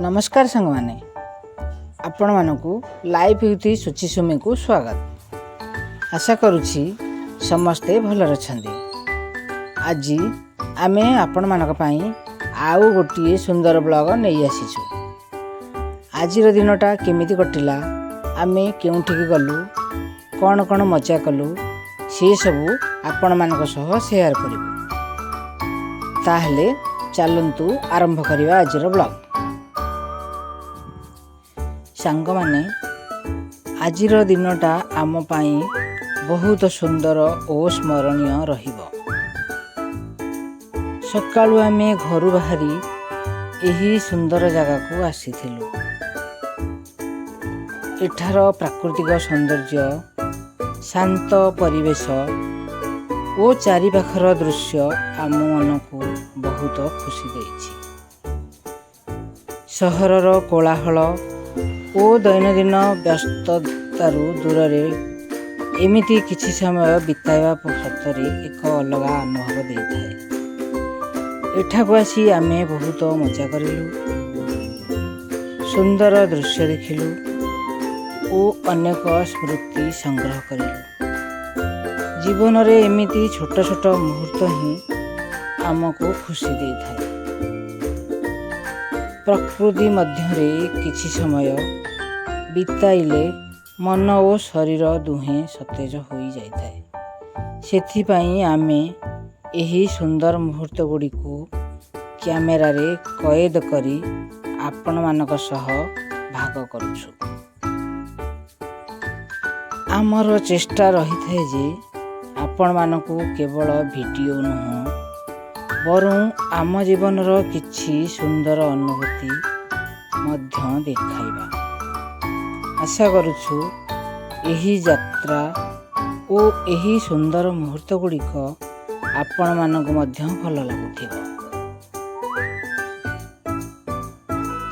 ନମସ୍କାର ସାଙ୍ଗମାନେ, ଆପଣମାନଙ୍କୁ ଲାଇଫ୍ ୱିଥ୍ ସୁଚି ସୁମିକୁ ସ୍ୱାଗତ। ଆଶା କରୁଛି ସମସ୍ତେ ଭଲରେ ଅଛନ୍ତି। ଆଜି ଆମେ ଆପଣମାନଙ୍କ ପାଇଁ ଆଉ ଗୋଟିଏ ସୁନ୍ଦର ବ୍ଲଗ ନେଇ ଆସିଛୁ। ଆଜିର ଦିନଟା କେମିତି କଟିଲା, ଆମେ କେଉଁଠିକି ଗଲୁ, କ'ଣ କ'ଣ ମଜା କଲୁ, ସେସବୁ ଆପଣମାନଙ୍କ ସହ ସେୟାର କରିବୁ। ତାହେଲେ ଚାଲନ୍ତୁ ଆରମ୍ଭ କରିବା ଆଜିର ବ୍ଲଗ। ସାଙ୍ଗମାନେ, ଆଜିର ଦିନଟା ଆମ ପାଇଁ ବହୁତ ସୁନ୍ଦର ଓ ସ୍ମରଣୀୟ ରହିବ। ସକାଳୁ ଆମେ ଘରୁ ବାହାରି ଏହି ସୁନ୍ଦର ଜାଗାକୁ ଆସିଥିଲୁ। ଏଠାର ପ୍ରାକୃତିକ ସୌନ୍ଦର୍ଯ୍ୟ, ଶାନ୍ତ ପରିବେଶ ଓ ଚାରିପାଖର ଦୃଶ୍ୟ ଆମ ମନକୁ ବହୁତ ଖୁସି ଦେଇଛି। ସହରର କୋଳାହଳ ଓ ଦୈନନ୍ଦିନ ବ୍ୟସ୍ତତାରୁ ଦୂରରେ ଏମିତି କିଛି ସମୟ ବିତାଇବା ସତରେ ଏକ ଅଲଗା ଅନୁଭବ ଦେଇଥାଏ। ଏଠାକୁ ଆସି ଆମେ ବହୁତ ମଜା କରିଲୁ, ସୁନ୍ଦର ଦୃଶ୍ୟ ଦେଖିଲୁ ଓ ଅନେକ ସ୍ମୃତି ସଂଗ୍ରହ କରିଲୁ। ଜୀବନରେ ଏମିତି ଛୋଟ ଛୋଟ ମୁହୂର୍ତ୍ତ ହିଁ ଆମକୁ ଖୁସି ଦେଇଥାଏ। ପ୍ରକୃତି ମଧ୍ୟରେ କିଛି ସମୟ ବିତାଇଲେ ମନ ଓ ଶରୀର ଦୁହେଁ ସତେଜ ହୋଇଯାଇଥାଏ। ସେଥିପାଇଁ ଆମେ ଏହି ସୁନ୍ଦର ମୁହୂର୍ତ୍ତ ଗୁଡ଼ିକୁ କ୍ୟାମେରାରେ କଏଦ କରି ଆପଣମାନଙ୍କ ସହ ଭାଗ କରୁଛୁ। ଆମର ଚେଷ୍ଟା ରହିଥାଏ ଯେ ଆପଣମାନଙ୍କୁ କେବଳ ଭିଡ଼ିଓ ନୁହଁ, ବରଂ ଆମ ଜୀବନର କିଛି ସୁନ୍ଦର ଅନୁଭୂତି ମଧ୍ୟ ଦେଖାଇବା। ଆଶା କରୁଛୁ ଏହି ଯାତ୍ରା ଓ ଏହି ସୁନ୍ଦର ମୁହୂର୍ତ୍ତ ଗୁଡ଼ିକ ଆପଣମାନଙ୍କୁ ମଧ୍ୟ ଭଲ ଲାଗୁଥିବ।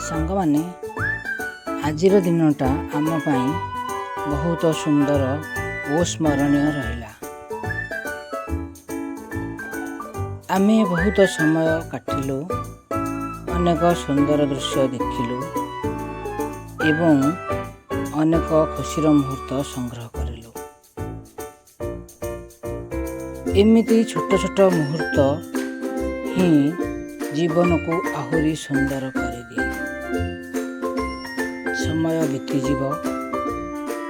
ସାଙ୍ଗମାନେ, ଆଜିର ଦିନଟା ଆମ ପାଇଁ ବହୁତ ସୁନ୍ଦର ଓ ସ୍ମରଣୀୟ ରହିଲା। ଆମେ ବହୁତ ସମୟ କାଟିଲୁ, ଅନେକ ସୁନ୍ଦର ଦୃଶ୍ୟ ଦେଖିଲୁ ଏବଂ ଅନେକ ଖୁସିର ମୁହୂର୍ତ୍ତ ସଂଗ୍ରହ କରିଲୁ। ଏମିତି ଛୋଟ ଛୋଟ ମୁହୂର୍ତ୍ତ ହିଁ ଜୀବନକୁ ଆହୁରି ସୁନ୍ଦର କରିଦିଏ। ସମୟ ବିତିଯିବ,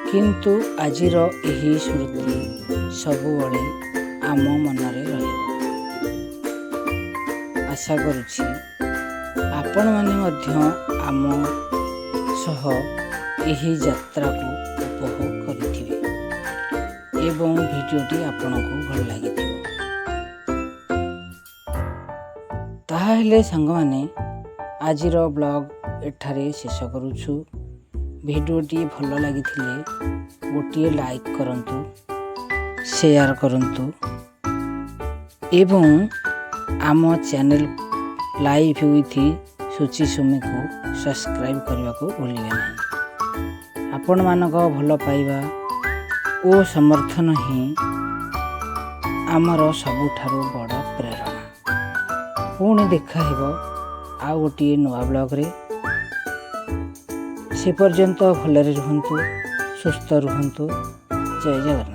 କିନ୍ତୁ ଆଜିର ଏହି ସ୍ମୃତି ସବୁବେଳେ ଆମ ମନରେ ରହିବ। ଆଶା କରୁଛି ଆପଣମାନେ ମଧ୍ୟ ଆମ ସହ ଏହି ଯାତ୍ରାକୁ ଉପଭୋଗ କରିଥିବେ ଏବଂ ଭିଡ଼ିଓଟି ଆପଣଙ୍କୁ ଭଲ ଲାଗିଥିବ। ତାହେଲେ ସାଙ୍ଗମାନେ, ଆଜିର ବ୍ଲଗ ଏଠାରେ ଶେଷ କରୁଛୁ। ଭିଡ଼ିଓଟି ଭଲ ଲାଗିଥିଲେ ଗୋଟିଏ ଲାଇକ୍ କରନ୍ତୁ, ସେୟାର କରନ୍ତୁ ଏବଂ ଆମ ଚ୍ୟାନେଲ୍ ଲାଇଫ୍ ୱିଥ୍ ସୁଚି ସୁମିକୁ ସବସ୍କ୍ରାଇବ୍ କରିବାକୁ ଭୁଲିବେ ନାହିଁ। ଆପଣମାନଙ୍କ ଭଲ ପାଇବା ଓ ସମର୍ଥନ ହିଁ ଆମର ସବୁଠାରୁ ବଡ଼ ପ୍ରେରଣା। ପୁଣି ଦେଖାହେବ ଆଉ ଗୋଟିଏ ନୂଆ ବ୍ଲଗ୍ରେ। ସେ ପର୍ଯ୍ୟନ୍ତ ଭଲରେ ରୁହନ୍ତୁ, ସୁସ୍ଥ ରୁହନ୍ତୁ। ଜୟ ଜଗନ୍ନାଥ।